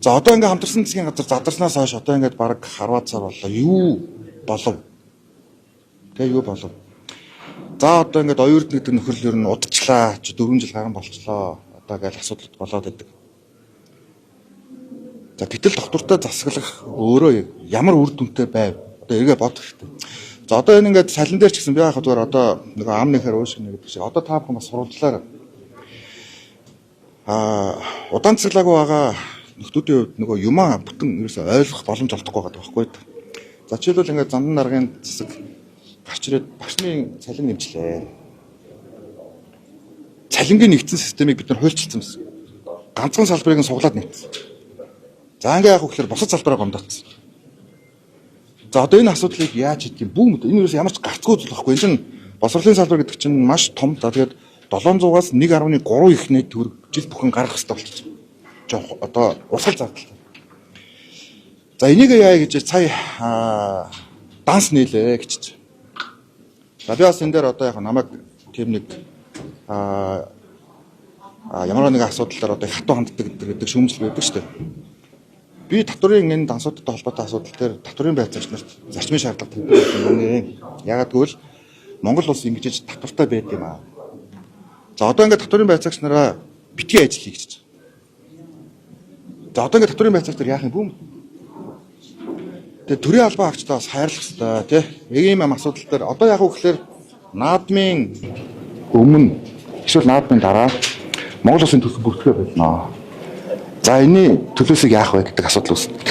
За, одоо ингээ хамтарсан засгийн газар задарснаас хойш одоо ингээд бараг 10 сар боллоо. Юу болов? Тэгээ юу болов? За, одоо ингээд оюурд гэдэг нөхөрлөл ер нь удчлаа. Чи 4 жил гарan болчлоо. Одоо ингээл асуудал болоод байдаг. За, гэтэл доктортой засаглах өөрөө ямар үр дүнтэй байв? Одоо эргээ бодох хэрэгтэй. За, одоо энэ ингээд салин дээр ч гэсэн би яах вэ? Одоо нөгөө ам нэхэр уушиг нэ гэдэг шиг одоо та бүхэн бас сурвалжлаарай. Удаан засаглаагүй байгаа нөхдүүдийн хувьд нөгөө юмаа бүтэн ерөөсөй ойлгох боломж олдохгүй байгаа байхгүй. За, жишээлбэл, ингээд зандан даргын засаг гарч ирээд багшны цалин нэмчлээ. Цалингийн нэгдсэн системийг бид нар хуульчилсан байсан. Ганцхан салбарыг нь суглаад нэгдсэн. За, ингээ яах вэ гэхээр бусад салбараа гомдоцсон. За, одоо энэ асуудлыг яаж хийх юм? Бүүм энэ ерөөс ямар ч гарцгүй зүйл байхгүй. Энэ чинь боловсролын салбар гэдэг чинь маш том. За, тэгээд 700-аас 1.3 их нийт төгрөг жил бүхэн гаргах хэрэгтэй болчихсон. Жоо одоо урсгал зардалтай. За, энийг яа гэж сая данс нээлээ гэж. За, би бас энэ дээр одоо яг намайг тийм нэг ямар нэгэн асуудал дээр одоо хатуу ханддаг гэдэг шүүмжил байдаг шүү дээ. Би татварын энэ дансуудтай холбоотой асуудал дээр татварын байцаагч нарт зарчмын шаардлага тавьдаг юм байна. Ягаад гэвэл Монгол улс ингэж татвартай байд юм аа. За, одоо ингээд татварын байцаагч нараа битгий ажил хий гэж. За, одоо ингээд татварын байцаагч нар яах юм бүү? Тэгээ төрийн албан хаагчдаа бас хайрлах хэрэгтэй, тий. Яг ийм асуудал дээр одоо яг уу гэхээр наадмын өмнө эсвэл наадмын дараа Монгол улсын төрх бүртгэе болно. За, энэний төлөөсөө яах вэ гэдэг асуудал үүснэ.